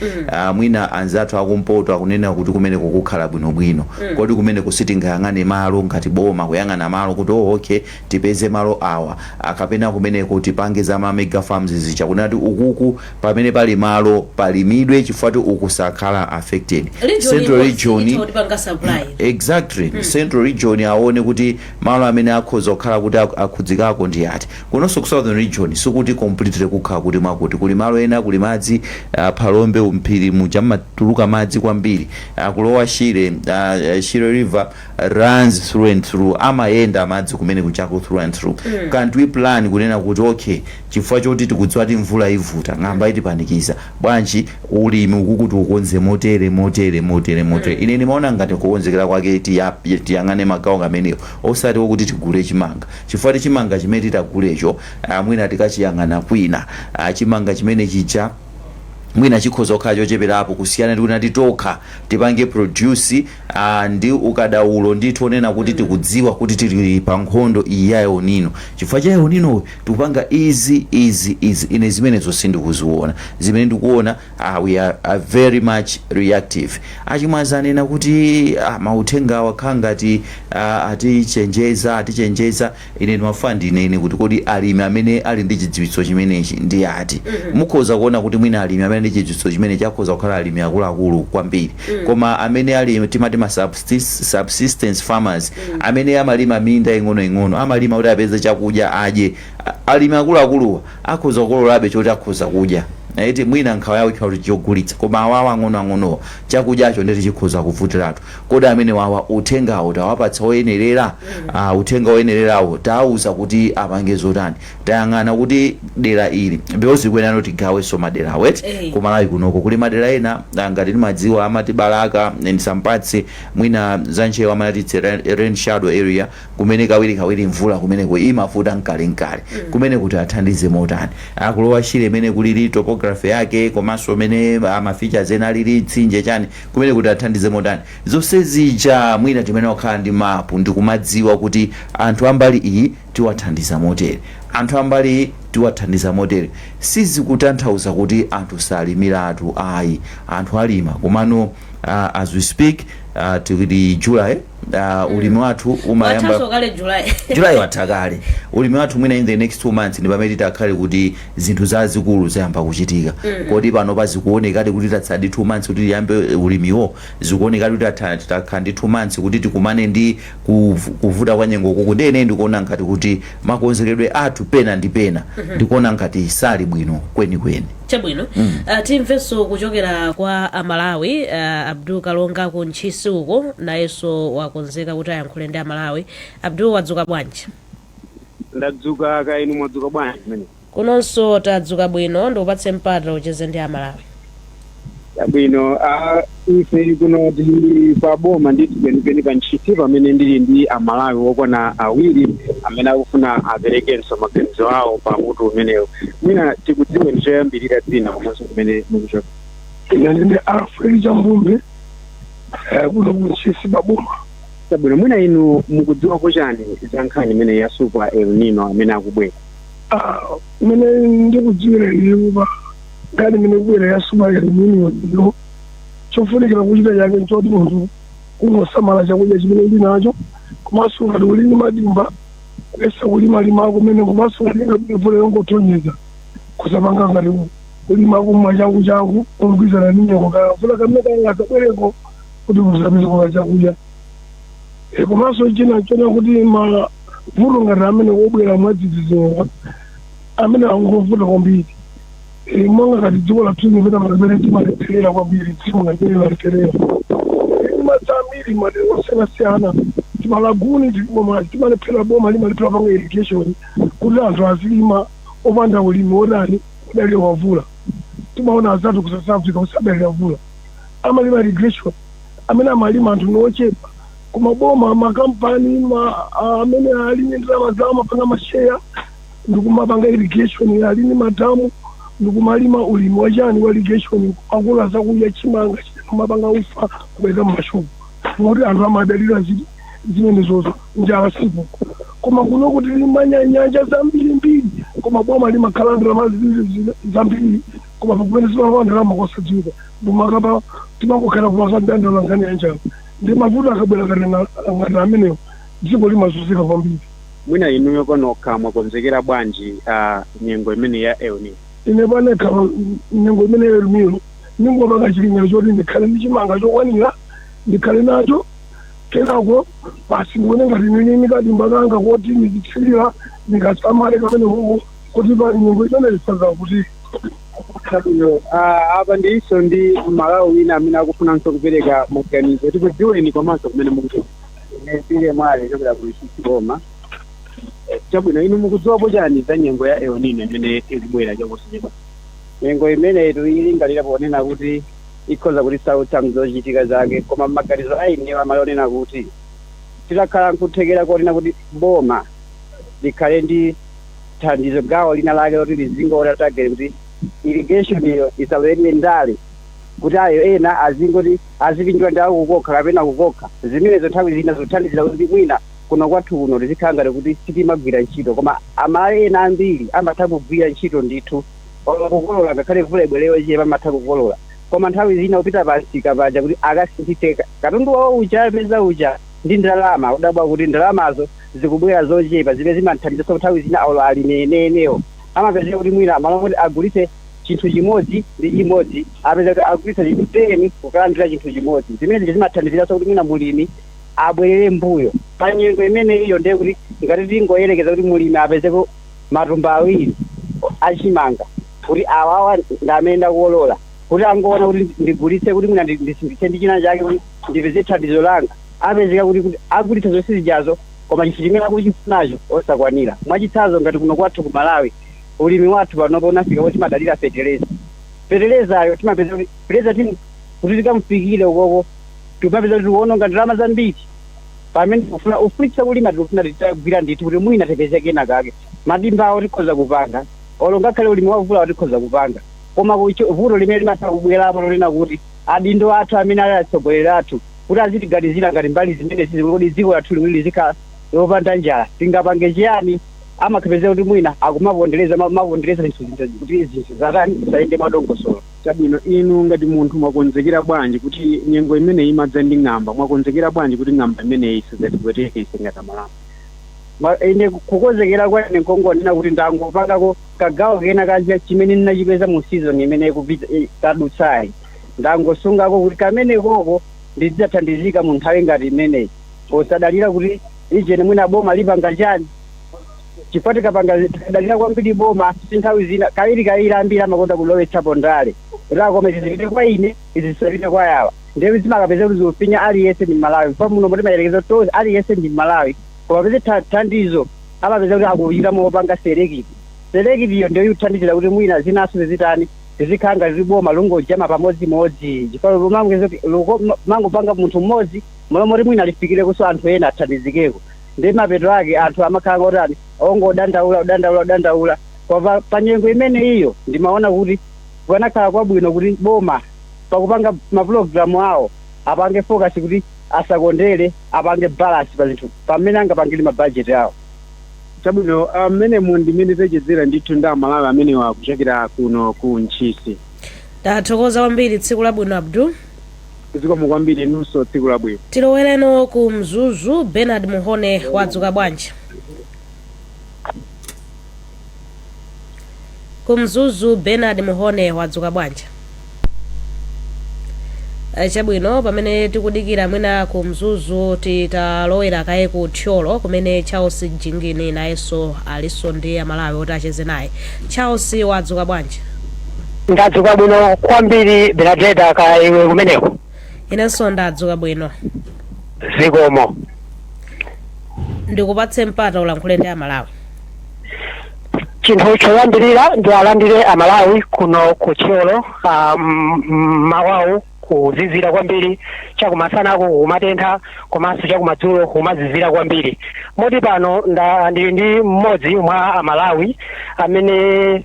Mwina anzathu akumpoto akunena kuti kumeneko kukhala bwinobwino. Kodi kumeneko sitingayang'ane malo ngati boma, kuyang'ana malo kuti, oh, okay, tipeze malo awa, akapena kumeneko tipange za ma mega farms zija, kunena kuti ukuku pamene pali malo palimidwe, chifukwa ti uku sakhala affected. Central Region. Tipanga supply. Exactly. Central Region aone kuti malo amene akhoza kukhala kuti akhudzikako ndi ati. Kunonso ku Southern Region sikuti completely kukhala kuti mwakuti kuli malo ena kuli madzi, Phalombe mphiri muja mmatuluka madzi kwambiri, kulowa Shire, Shire River runs through and through, amayenda madzi kumene kuchako through and through. Can't we plan kunena kuti, okay, chifukwa choti tikudziwa kuti mvula ivuta, ng'amba itipanikiza, bwanji ulimi uku kuti ukonze motere, motere, motere, motere? Ine ndimaona ngati kukonzekera kwake tiyang'ane magawo amenewo, osati wokuti tigule chimanga, chifukwa ti chimanga chimene titagulecho, mwina tikachiyang'ana kwina, chimanga chimene chija Mwina chikhoza kukhala chocheperapo kusiyana ndi kuti tokha tipange produce ndi ukadaulo ndithu onena kuti tikudziwa kuti tili pa nkhondo iyi ya El Nino. Chifukwa cha El Nino tikupanga izi, izi, izi. Ine zimenezo sindikuziona. Zimene ndikuona, we are very much reactive. Achimwaza anena kuti mauthenga wakhala ngati atichenjeza, atichenjeza. Ine ndimafuna ndinene kuti kodi alimi amene ali ndi chidziwitso chimenechi ndi ati? Mukhoza kuona kuti mwina alimi amene ndi chidziwitso chimenechi akhoza kukhala alimi akuluakulu kwambiri, koma amene ali timati ma subsistence farmers, amene amalima minda ing'onoing'ono, amalima kuti apeze chakudya adye, alimi akuluakuluwa akhoza kukololabe choti akhoza kudya eti. Mwina nkhawa yawo ikhala kuti chogulitsa, koma awawa ang'onoang'onowa chakudyacho ndeti chikhoza kuvutiratu. Kodi amene wawa uthengawo tawapatsa oyenerera? Uthenga oyenererawo tawuza kuti apange zotani? Tayang'ana kuti dera ili, because kuyenera tigawenso madera aweti. Kumalawi kunoko kuli madera ena, ngati timadziwa amati Balaka and some parts mwina za Ntcheu, amati it's a rain shadow area, kumene kawiri kawiri mvula kumeneko imavuta mkalenkale. Kumene kuti athandize motani? Akulowa Shire imene kulili topography yake, komanso mene ma features ena alili, mtsinje chani, kumene kuti athandize motani? Zonse zija mwina timene wakhala ndi mapu ndikumadziwa kuti anthu ambali iyi tiwathandiza motere, anthu ambali iyi tiwathandiza motere. Sizikutanthauza kuti anthu salimiratu, ayi, anthu alima. Komano as we speak, tili July, ulimi wathu umayamba Wathanso kale July. July watha kale. Ulimi wathu mwina in the next 2 months ndi pamene titakhale kuti zinthu zazikulu zayamba kuchitika. Kodi pano pazikuonekadi kuti tatsala ndi 2 months kuti tiyambe ulimiwo? Zikuonekadi kuti takhala ndi 2 months kuti tikumane ndi kuvuta kwa nyengo kuku? Ndene ndikuona ngati kuti makonzekedwe athu pena ndi pena ndikuona ngati sali bwino kwenikweni. Chabwino. Timvenso kuchokera kwa Amalawi. Abdul Kalonga ku Ntchisi uko nayenso wakonzeka kuti ayankhule ndi Amalawi. Abdul, wadzuka bwanji? Ndadzuka ka, inu mwadzuka bwanji kumene? Kunonso tadzuka bwino. Ndikupatse mpata ucheze ndi Amalawi. Chabwino. Ife kuno tili pa boma ndithu penipeni pa Ntchisi, pamene ndili ndi Amalawi okwana awiri amene akufuna aperekenso maganizo awo pa mutu umenewu. Mwina tikudziweni choyambirira dzina komanso kumene mukuchoka. Ine ndine Alfred Chambumbe, kuno kuNtchisi paboma. Chabwino. Mwina inu mukudziwako chani za nkhani imene ya super El Nino amene akubwera? Imene ndikudziwira ine pa nkhani imene kubwera ya super El Nino iyo, chofunikira kuchita chake nchoti munthu kungosamala chakudya chimene uli nacho, komanso ngati uli ndi madimba kuyesa kulimalima kumene, komanso ngati mvula yongotonyeza kusapanga ngati kulima kumwa changu changu kugwizana ndi nyengo, kaya mvula kamene kangasabwereko kuti musapeze kwa chakudya. Komanso china chona kuti mavuto ngati amene wobwera mwadzidzidzi amene angovuta kwambiri, monga ngati dziko lathu limene limene timalepherera kwambiri, dziko ngati limalepherera madzi ambiri madera osiyanasiyana, tima lagoon tilimo, timalephera, boma limalephera panga irrigation kuti anthu azilima opanda ulimi wotani udalira wa mvula. Timaona azathu ku South Africa kusadalira mvula, amalima irrigation, amene amalima anthu ni ochepa, koma boma, makampani amene ali ndi ndalama zawo amapanga ma share ndikumapanga irrigation, ali ndi madamu ndikumalima ulimi wachani wa irrigation, akula zakudya, chimanga, kumapanga ufa kumaika mmashopu, moti anthu amadalira ziti zimenezozo, njala sipo. Koma kuno kuti limanya nyanja zambirimbiri, koma boma limakhala ndalama zambiri, koma pakumene zimalowa ndalama kosadziwika, ndimakapa timangokhala kumakadandala nkhani ya njala. Ndi mavuto akabwera ngati ngati amenewo, dziko limazunzika kwambiri. Mwina inuyo panokha mwakonzekera bwanji nyengo imene ya El Nino? Ine panekha nyengo imene El Nino ningopanga chilimiro choti ndikhale ndi chimanga chokwanira, ndikhale nacho, kenako basi ndikuone ngati nini nikadimba kanga kuti ndizithirira, ndikasamale kamene koko kuti pa nyengo imene isaza kuti Chabwino. Apa ndinso ndi Malawi wina amene akufunanso kupereka maganizo. Tikudziweni komanso kumene mukuchoka. Ine Pile Mwale kuchokera ku Ntchisi boma. Chabwino. Inu mukudziwapo chani za nyengo ya El Nino imene ikubwera chaposachedwa? Nyengo imeneyi tiyilingalira ponena kuti ikhoza kutisautsa mzochitika zake, koma maganizo a inewo amalonena kuti titakhala nkuthekera konena kuti boma likhale ndi thandizo gawo lina lake loti lizingoona target kuti Irrigation iyo isaloweredwe ndale, kuti ayo ena azingoti azipindula ndi akukokha kapena kukokha. Zimenezo nthawi zina zothandizira kuti mwina kuno kwathu kuno tizikhala ngati kuti sitimagwira ntchito, koma Amalawi ena ambiri amatha kugwira ntchito ndithu, kukolola ngakhale mvula ibwere yochepa amatha kukolola. Koma nthawi zina kupita pamsika paja kuti akasinthitse katundu wawo uja apeza uja ndi ndalama, udabwa kuti ndalamazo zikubwera zochepa, zimene zimathandizaso nthawi zina alo alimi enenewo amapezeka kuti mwina malo kuti agulitse chinthu chimodzi ndi chimodzi, apeza kuti agulitsa chinthu 10 kukalandira chinthu chimodzi. Zimene zimathandiziraso kuti mwina mulimi abwerere mbuyo pa nyengo imene iyo. Ndiye kuti ngati tingoyerekeza kuti mulimi apezeko matumba 2 achimanga, kuti awawa ndi amene ndakukolola, kuti angoona kuti ndigulitse kuti mwina ndisinthitse ndi china chake kuti ndipeze thandizo langa, apezeka kuti agulitsa zonse zijazo, koma chinthu chimene akuchifunacho osakwanira. Mwachitsanzo, ngati kuno kwathu ku Malawi, ulimi wathu panopo unafika kuti timadalira feteleza. Fetelezayo timapeza kuti feteleza kuti tikamfikire ukoko timapeza kuti tikuononga ndalama zambiri, pamene tikufuna ufunitsa kulima, tikufuna titagwira ndithu kuti mwina tipeze kena kake. Madimba awo tikhoza kupanga, olo ngakhale ulimi wavula tikhoza kupanga, koma vuto limene limatha kubwerapo lonena kuti adindo athu amene ali atsogoleri athu kuti azitiganizira ngati mbali zimene zizi, kuti dziko lathu limene lizikhala lopanda njala tingapange chiyani, amakhapezeka kuti mwina akumapondereza mapondereza zinthu kuti zinthu zatani zisayende mwadongosolo. Chabwino, inu ngati munthu mwakonzekera bwanji kuti nyengo imeneyi imadza ndi ng'amba? Mwakonzekera bwanji kuti ng'amba imeneyi isadzatipweteke ise ngati Amalawi? Ine kukonzekera kwa ine nkongonena kuti ndangopangako kagawo kena kacha chimene ndinachipeza mu season imene ikupita tadutsayi, ndangosungako kuti kamene koko ndidzathandizika mu nthawi ngati imeneyi, posadalira kuti ijene mwina boma lipanga chani, chifukwa tikapanga tikadalira kwambiri boma, si nthawi zina kawiri kawiri ambiri amakonda kulowetsapo ndale, kuti akoma izi zipite kwa ine, izi zisapite kwa yawa. Ndiye zimakapeza kuti zikufinya aliyense ndi Malawi pa muno mutimayerekeza to aliyense ndi Malawi, koma peze thandizo amapeza kuti akuyika mopanga select. Select iyo ndiyo ikuthandizira kuti mwina zinaso zizitani zizikhala ngati boma lungojama pamodzimodzi, chifukwa mangopanga munthu mmodzi molomoti mwina alifikire kuso anthu ena athandizikeko. Ndi mapeto ake anthu amakhala ngotani, ongodandaula, kudandaula, kudandaula. Koma pa nyengo imene iyo ndimaona kuti kukanakhala kwabwino kuti boma pakupanga mapulogalamu awo apange focus kuti asakondere, apange balance pa zinthu pamene angapangire mabajeti awo. Chabwino, mmenemu ndimene tachezera ndithu ndi Amalawi amenewa kuchokera kuno ku Ntchisi. Tathokoza kwambiri, tsiku labwino, Abdul. Zikomo kwambiri, inunso tsiku labwino. Tilowereno ku Mzuzu. Bernard Muhone, wadzuka bwanji ku Mzuzu? Bernard Muhone, wadzuka bwanji? Chabwino, pamene tikudikira mwina ku Mzuzu, titalowera kaye ku Thyolo kumene Charles Jingini nayenso alinso ndi Amalawi oti acheze naye. Charles, wadzuka bwanji? Ndadzuka bwino kwambiri, Benadeta, ka iwe kumeneko? Inenso ndadzuka bwino. Zikomo. Ndikupatse mpata ulankhule ndi Amalawi. Chinthu choyambirira ndi alandire Amalawi kuno ku Thyolo. Mawawu kuzizira kwambiri, chakumasanaku kumatentha, komanso chakumadzulo kumazizira kwambiri, moti pano ndili ndi mmodzi mwa Amalawi amene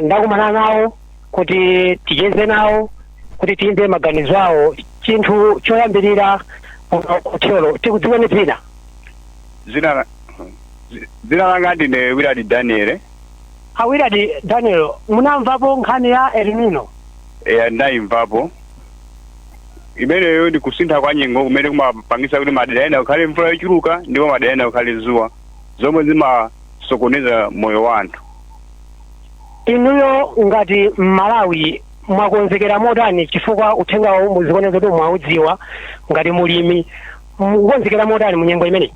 ndakumana nawo kuti ticheze nawo kuti timve maganizo awo. Chinthu choyambirira, kuno ku Thyolo, tikudziweni dzina? Dzina langa ndine Willard Daniel. A Willard Daniel, munamvapo nkhani ya El Nino? Eya, ndayimvapo. Imeneyo ndi kusintha kwa nyengo kumene kumapangisa kuti madera ena kukhale mvula yochuluka ndipo madera ena kukhale dzuwa, zomwe zimasokoneza moyo wa anthu. Inuyo ngati Mmalawi mwakonzekera motani? Chifukwa uthengawo muzikuoneka kuti mwaudziwa. Ngati mulimi mukukonzekera motani mu nyengo imeneyi?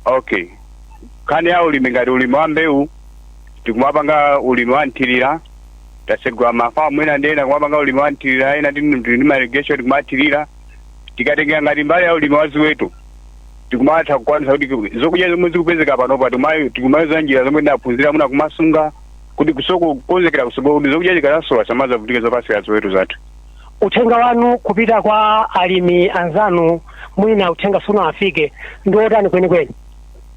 Okay, nkhani ya ulimi, ngati ulimi wa mbewu, tikumapanga ulimi wa nthirira. Tasegula mafamu ena ndi ena kumapanga ulimi wa nthirira, ena ndi ma irrigation kumathirira. Tikatengera ngati mbali ya ulimi wa ziweto, tikumatha kukwanisa kuti zokudya zomwe zikupezeka panopa tikumayuza njira zomwe tinaphunzira muna kumasunga kuti kusoko kukonzekera kusoko kuti zokudya zikazasowa samazavutike zopasira ziweto zathu. Uthenga wanu kupita kwa alimi anzanu, mwina uthenga sunawafike, ndi wotani kwenikweni?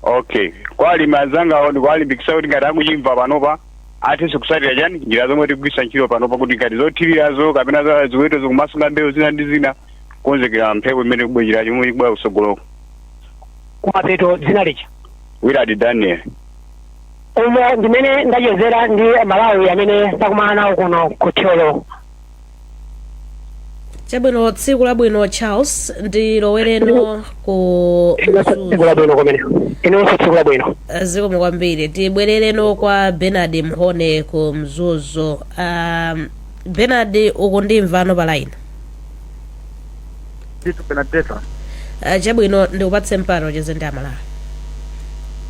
Okay, kwa alimi anzangawo ndikuwalimbikitsa kuti ngati akuchimva panopa Athenso kusatira chani, njira zomwe tikugwisa ntchito pano, pakuti ngati zothirirazo kapena za ziweto zikumasunga mbewu zina ndi zina, kukonzekera mphepo imene ikubwera, chomwe ikubwera kusogoloko. Kumapeto, dzina licha? Willard Daniel. Umo ndimene ndachezera ndi Malawi amene takumana nawo kuno ku Thyolo. Chabwino, tsiku labwino, Charles. Ndilowereno ku Tsiku labwino kumene, inonso tsiku labwino. Zikomo kwambiri. Tibwerereno kwa Bernard Mhone ku Mzuzu. Bernard, ukundimvano pa line? Ndithu, Benadeta. Chabwino, ndikupatse mpata ucheze ndi Amalawi.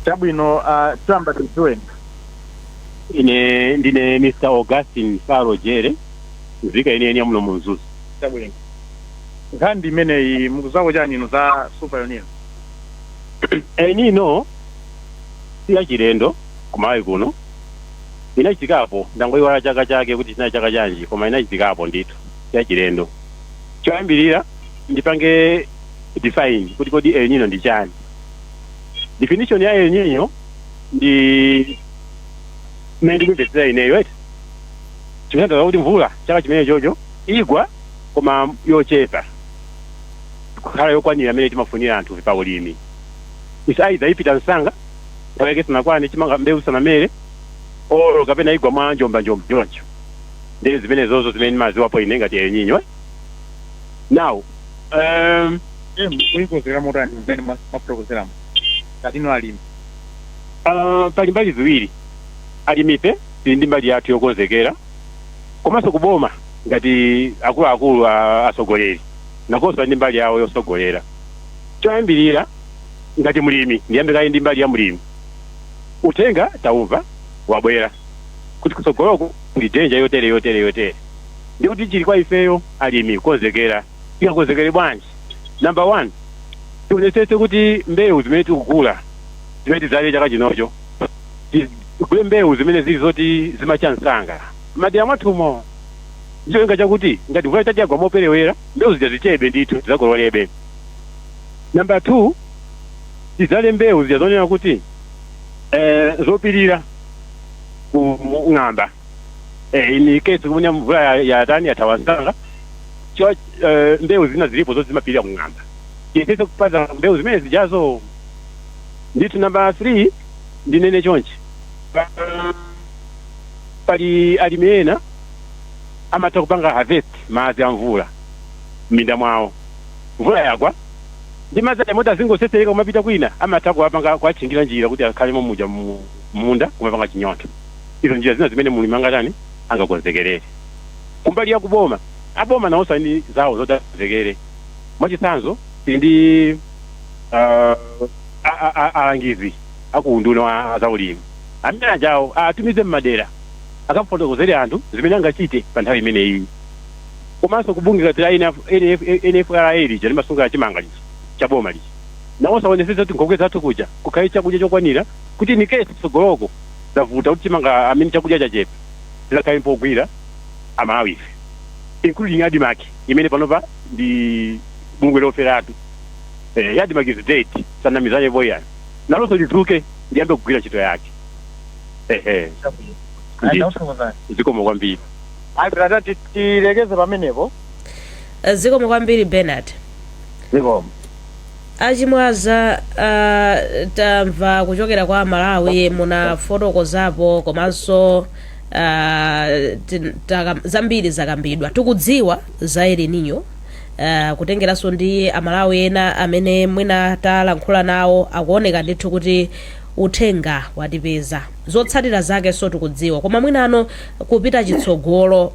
Chabwino, tamba tidziweni. Ine ndine Mr Augustin Faro Jere, nzika ine ya muno mu Mzuzu. Chabwino, nkhani imeneyi mukudziwako chani inu za Super El Nino? El Nino si yachilendo kuMalawi kuno, inachitikapo. Ndangoyiwala chaka chake kuti chinali chaka chanji, koma inachitikapo ndithu, si yachilendo. Choyambirira ndipange define kuti kodi El Nino ndi chani. Definition ya El Nino ndi mmene ndikumvetsera ineyo eti, chikutanthauza kuti mvula chaka chimene chocho igwa koma yochepa kukhala yokwanira amene timafunira anthu pa ulimi. Is either ipita msanga, nthawi yake sinakwane, chimanga mbewu sanamere, olo kapena igwa mwa njomba njomba choncho. Ndi zimene zozo zimene ndimaziwapo ine ngati El Nino, eh? Now Muyikonzekera motani mmene mwafotokozeramo ngati inu alimi? Pali mbali ziwiri. Alimife tili ndi mbali yathu yokonzekera, komanso kuboma ngati akuluakulu atsogoleri nakonso ali ndi mbali yawo yosogolera. Choyambirira, ngati mlimi, ndiyambe kayi ndi mbali ya mlimi. Uthenga taumva, wabwera kuti kutsogoloko ndi danger yotere, yotere, yotere. Ndikuti chili kwa ifeyo alimi kukonzekera. Tingakonzekere bwanji? Number one, tionetsetse kuti mbewu zimene tikugula, zimene tidzale chaka chinocho, tigule mbewu zimene zili zoti zimacha msanga madera mwathumo, ndicholinga chakuti ngati mvula itati yagwa moperewera, mbewu zija zichebe ndithu, tidzakololebe. Number two, tidzale mbewu zija zonena kuti zopirira ku ng'amba, in case kumene mvula yatani, yathawa msanga. Mbewu zina zilipo zoti zimapirira kung'amba, tiyesetse kupata mbewu zimene zijazo ndithu. Number three, ndinene chonchi, pali alimi ena amatha kupanga harvest madzi a mvula m'minda mwawo. Mvula yagwa ndi madzi aja moti azingosesereka kumapita kwina, amatha kuwapanga, kuwatchingira njira kuti akhalemo muja munda kumapanga chinyontho. Izo njira zina zimene mulimi angatani, angakonzekerere. Kumbali ya kuboma, aboma nawonso ali ndi zawo zoti akonzekere. Mwachitsanzo, tili ndi alangizi akuunduna wa zaulimi amene ajawo atumize mmadera akafotokozere anthu zimene angachite pa nthawi imeneyi. Komanso kubungwe la NFRA lija limasunga chimanga lija chaboma lija, nawonso aonetsetse kuti nkhokwe zathu kuja kukhale chakudya chokwanira, kuti in case tsogoloko zavuta kuti chimanga amene chakudya chachepa, tizakhale mpogwira Amalawi ife, including ADMARC imene panopa ndi bungwe loferatu. ADMARC is dead, sanamizane boyani, nalonso lidzuke ndiyambe kugwira ntchito yake. Ehe. Ndausokozani. Zikomo kwambiri. Ayi, tata, tilekeze pamenepo. Zikomo kwambiri, Bernard. Zikomo. Achimwaza, tamva kuchokera kwa Malawi, munafotokozapo, komanso zambiri zakambidwa. Tikudziwa za El Nino, kutengeranso ndi Amalawi ena amene mwina talankhula nawo, akuoneka ndithu kuti uthenga watipeza, zotsatira zake so tikudziwa. Koma mwinano kupita chitsogolo,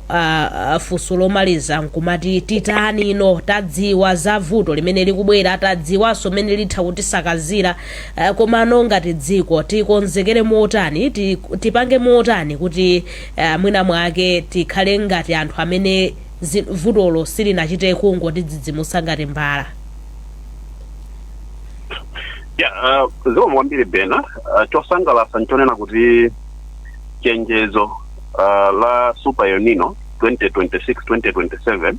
funso lomaliza nkumati titani ino? Tadziwa za vuto limene likubwera, tadziwanso mmene litha kutisakazira, komano ngati dziko tikonzekere motani, tipange motani kuti mwina mwake tikhale ngati anthu amene vutolo silinachite kungotidzidzimutsa ngati mbala? Ya, zikomo kwambiri, Bena. Chosangalatsa nchonena kuti chenjezo la Super El Nino 2026 2027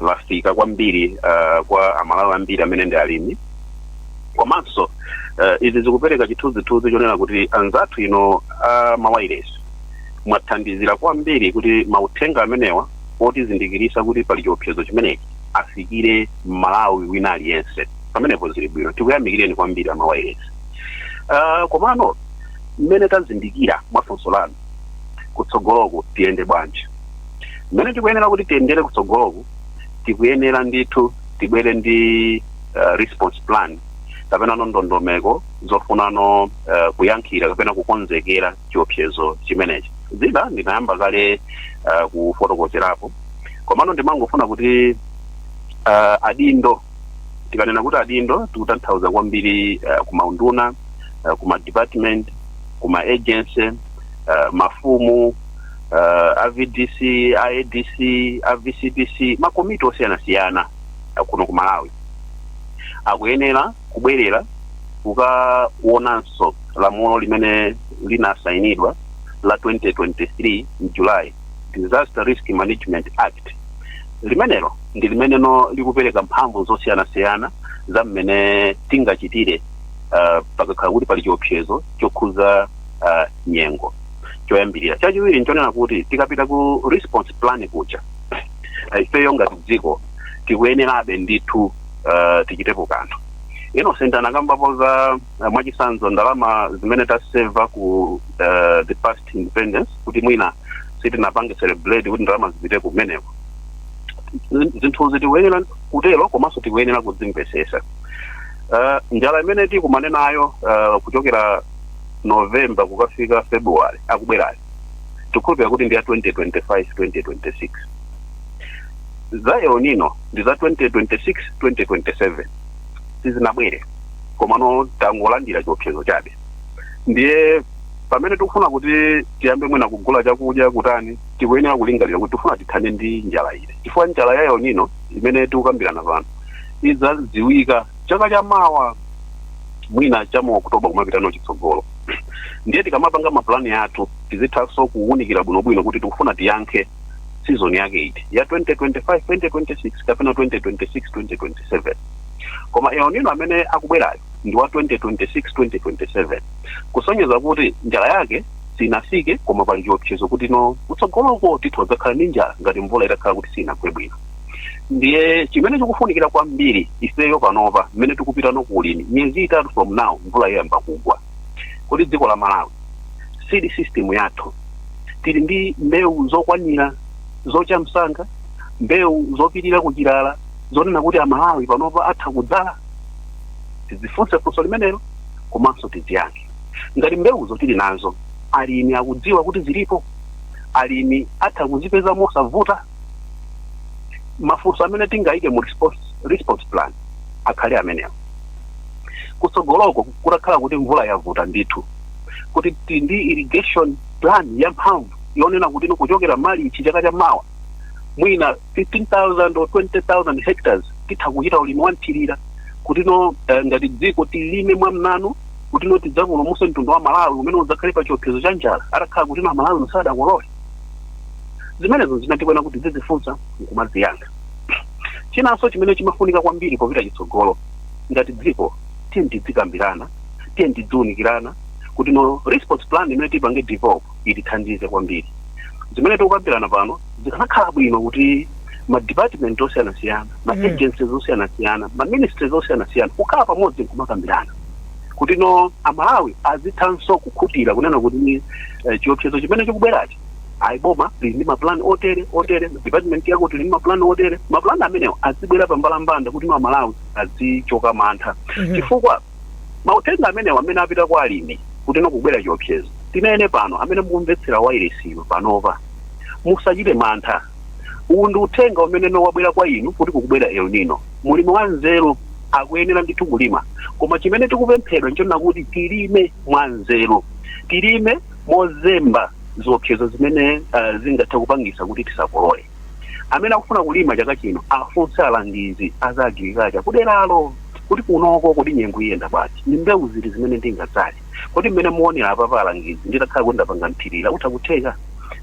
lafika kwambiri kwa Amalawi ambiri amene ndi alimi. Komanso izi zikupereka chithunzithunzi chonena kuti anzathu ino a mawayilesi Mwathandizira kwambiri kuti mauthenga amenewa otizindikirisa kuti pali chiopsezo chimenechi afikire Malawi wina aliyense. Pamenepo zili bwino, tikuyamikireni kwambiri amawairesi. Komano mmene tazindikira mwafunso lanu, kutsogoloku tiyende bwanji? Mmene tikuyenera kuti tiyendere kutsogoloku, tikuyenera ndithu tibwere ndi response plan kapena ndondomeko zofunano kuyankhira kapena kukonzekera chiopsezo chimenechi. Zina ndinayamba kale kufotokozerapo, komano ndimangofuna kuti adindo, tikanena kuti adindo tikutanthauza kwambiri kumaunduna, kuma department, kuma agency, mafumu, a VDC, a ADC, a VCPC, makomiti osiyanasiyana kuno ku Malawi akuyenera kubwerera kukaonanso lamulo limene linasayinidwa la 2023 July, Disaster Risk Management Act. Limenelo ndi limeneno likupereka mphamvu zosiyanasiyana za mmene tingachitire pakakhala kuti pali chiopsezo chokhuza nyengo. Choyambirira. Chachiwiri nchonena kuti tikapita ku response plan kuja, ifeyo ngati dziko tikuyenerabe ndithu tichitepo kanthu. Innocent anakambapo za mwachisanzo ndalama zimene taseva ku the past independence, kuti mwina sitinapange celebrate kuti ndalama zipite kumeneko. Zinthuzi tikuyenera kutero, komanso tikuyenera kudzimvesesa. Njala imene tikumane nayo kuchokera November kukafika February akubwerayo, tikukhulupirira kuti ndi ya 2025 2026. Za El Nino ndi za 2026 2027, sizinabwere, komano tangolandira chiopsezo chabe. Ndiye pamene tikufuna kuti tiyambe mwina kugula chakudya kutani, tikuyenera kulingalira kuti tifuna tithane ndi njala ine, chifukwa njala ya El Nino imene tikukambirana pano idzadziwika chaka chamawa, mwina cha mu Oktoba kumapita chitsogolo. Ndiye tikamapanga mapulani athu tizithanso kuwunikira bwinobwino kuti tikufuna tiyankhe season yake iti, ya 2025 2026 kapena 2026 2027. Koma El Nino amene akubwerayo ndi wa 2026 2027, kusonyeza kuti njala yake sinafike, koma pali chiopsezo kuti no kutsogoloko tithu adzakhala ndi njala ngati mvula itakhala kuti sinagwe bwino. Ndiye chimene chikufunikira kwambiri ifeyo panopa, mmene tikupita no kuulimi, miyezi 3 from now mvula iyamba kugwa, kuti dziko la Malawi seed system yathu tili ndi mbewu zokwanira zocha msanga, mbewu zopirira kuchilala, zonena kuti Amalawi panopa atha kudzala? Tidzifunse funso limenelo komanso tidziyankhe. Ngati mbewuzo tili nazo, alimi akudziwa kuti zilipo? Alimi atha kuzipeza mosavuta? Mafunso amene tingayike mu response plan akhale amenewo. Kutsogoloko kutakhala kuti mvula yavuta ndithu, kuti tili ndi irrigation plan yamphamvu yonena kuti no kuchokera Malichi chaka cha mawa mwina 15,000 or 20,000 hectares titha kuchita ulimi wanthirira, kuti no ngati dziko tilime mwamnanu, kuti no tidzapulumutse mtundu wa Malawi umene udzakhale pa chiopsezo cha njala atakhala kuti no Amalawi nosadakolole. Zimenezo zina tikuona kuti tizifunsa nkumaziyankha. Chinanso chimene chimafunika kwambiri popita chitsogolo ngati dziko, tiye tidzikambirana, tiye tidziwunikirana kuti no response plan imene tipange develop itithandize kwambiri. Zimene tikukambirana pano zikanakhala bwino kuti ma department osiyanasiyana, ma agencies osiyanasiyana, ma ministries osiyanasiyana kukhala pamodzi nkumakambirana, kuti no Amalawi azithanso kukhutira kunena kuti chiopsezo chimene chikubwerachi, ayi, boma lili ndi mapulani otere otere, department yako tili ndi mapulani otere. Mapulani amenewo azibwera pambalambanda kuti no Amalawi azichoka mantha, chifukwa mauthenga amenewo amene apita kwa alimi kuti no kubwera chiopsezo, tinene pano, amene mukumvetsera wailesiyo panopa, musachite mantha. Uwu ndi uthenga umene no wabwera kwa inu kuti kukubwera El Nino. Mulimi wa nzeru akuyenera ndithu kulima, koma chimene tikupemphedwa nchonena kuti tilime mwa nzeru, tilime mozemba ziopsezo zimene zingathe kupangisa kuti tisakolole. Amene akufuna kulima chaka chino afunse alangizi aza agriculture kuderalo kuti kunoko kuti nyengo iyenda bwanji, ndi mbewu ziti zimene ndingadzale, kuti mmene muonera apapa alangizi, nditakhala kuti ndapanga mthirira utha kutheka,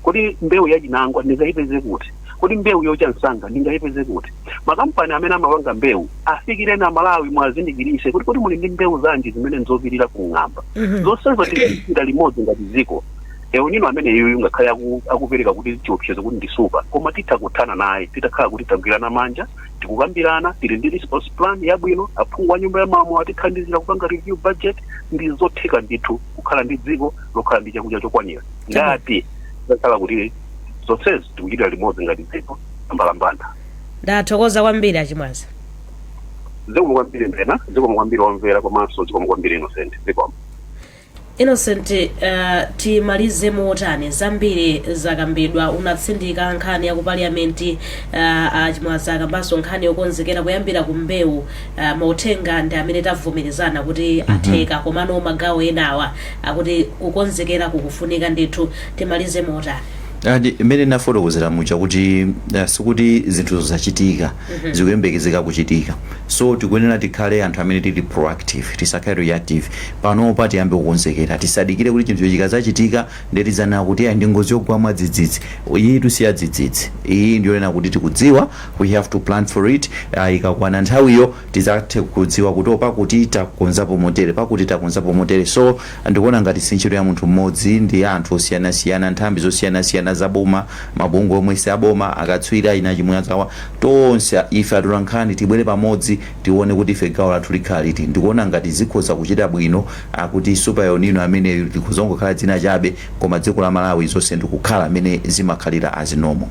kuti mbewu yachinangwa ndingayipeze kuti, kuti mbewu yocha msanga ndingayipeze kuti? Makampani amene amapanga mbewu afikireni Amalawi, mwazindikirise kuti muli ndi mbewu zanji zimene nzopirira kung'amba. Zonsezo tikuchita limodzi ngati dziko. El Nino amene iyoyo ngakhale akupereka kuti chiopsezo kuti ndi super, koma titha kuthana naye titakhala kuti tagwirana manja, tikukambirana, tili ndi response plan yabwino. Aphungu a Nyumba ya Malamulo atithandizira kupanga review budget. Ndi zotheka ndithu kukhala ndi dziko lokhala ndi chakudya chokwanira ngati takhala kuti zonsezi tikuchitira limodzi ngati dziko ambalambanda. Ndathokoza kwambiri, Achimwaza. Zikomo kwambiri Mbena, zikomo kwambiri wamvera, komanso zikomo kwambiri Innocent, zikomo. Innocent, timalize motani? Zambiri zakambidwa, unatsindika nkhani ya ku parliament, Achimwaza akambanso nkhani yokonzekera kuyambira ku mbewu. Mauthenga ndi amene tavomerezana kuti atheka, komano magawo enawa akuti kukonzekera kukufunika ndithu. Timalize motani? Mmene nafotokozera muja kuti sikuti zinthu zachitika, zikuyembekezeka kuchitika, so tikuyenera tikhale anthu amene tili proactive, tisakhale reactive. Panopa tiyambe kukonzekera, tisadikire kuti chinthu chikazachitika ndetizana kuti ayi, ndi ngozi yogwa mwadzidzidzi. Iyi tusiya dzidzidzi, iyi ndiyonena kuti tikudziwa, we have to plan for it. Ikakwana nthawiyo tizathe kudziwa kuti pakuti takonzapo motere, pakuti takonzapo motere. So ndikuona ngati si ntchito ya munthu mmodzi, ndi ya anthu osiyanasiyana, nthambi zosiyanasiyana zaboma, mabungwe omwe si aboma, akatswiri ina Chimwazawa, tonse ife atolankhani tibwere pamodzi, tione kuti ife gawo lathu likhala liti. Ndikuona ngati zikhoza kuchita bwino akuti super El Nino amene likuzongokhala dzina chabe, koma dziko la Malawi zonse ndikukhala amene zimakhalira azinomo.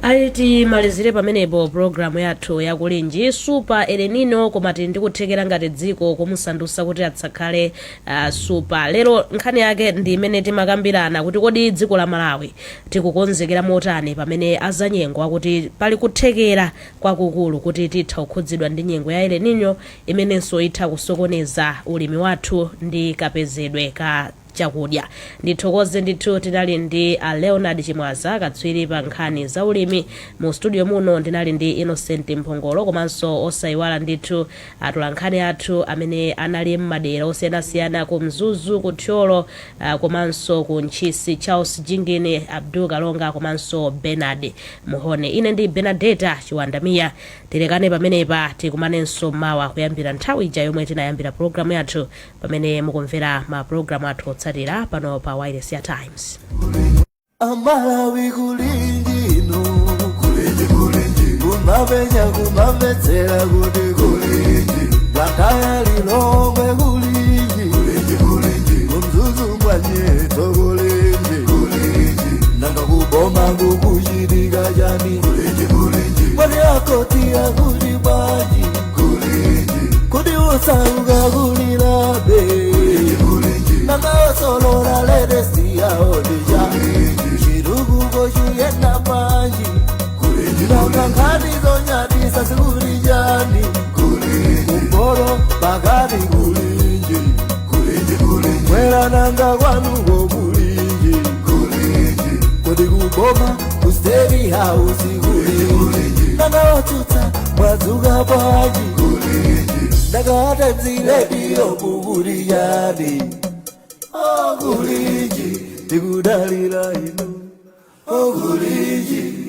Ayi, timalizire pamenepo programu yathu yakulinji. Super El Nino, koma tili ndikuthekera ngati dziko kumusandutsa kuti atsakhale super. Lero nkhani yake ndi imene timakambirana kuti kodi dziko la Malawi tikukonzekera motani pamene azanyengo akuti pali kuthekera kwakukulu kuti titha kukhudzidwa ndi nyengo ya El Nino, imenenso itha kusokoneza ulimi wathu ndi kapezedwe ka chakudya. Ndithokoze ndithu, tinali ndi a Leonard Chimwaza, katswiri pa nkhani za ulimi. Mu studio muno ndinali ndi Innocent Mphongolo, komanso osayiwala ndithu atolankhani athu amene anali m'madera osiyanasiyana, ku Mzuzu, ku Thyolo, komanso ku Ntchisi, Charles Jingini, Abdul Kalonga komanso Bernard Muhone. Ine ndi Benadeta Chiwandamiya. Tilekane pamenepa, tikumanenso mawa kuyambira nthawi ija yomwe tinayambira pologalamu yathu, pamene mukumvera ma pologalamu athu otsatira pano pa Wireless ya Times. Amalawi, kulinjino kulinji kulinji, kumapenya kumamvetsera kuti kulinji, Blantyre, Lilongwe, kulinji kulinji kulinji, kuMzuzu mwanyeto kulinji kulinji, nanga kuboma kukuchitika chani? Kulinji kulinji, mwani akoti akuti bwanji? Kulinji, kuti usauka kulilabe? Kulinji, nanga osolola latest yaodija chitukuko chiyenda bwanji? Nanga nkhani zonyadisa zikuli chani? Kumporo pakati kulinji, mwera nanga kwanuko kulinji, kodi kuboma ku State House kulinji, nanga otsutsa mwadzuka bwanji? Nanga Times Radio kukuli chani? Okulinji, tikudalira inu, okulinji.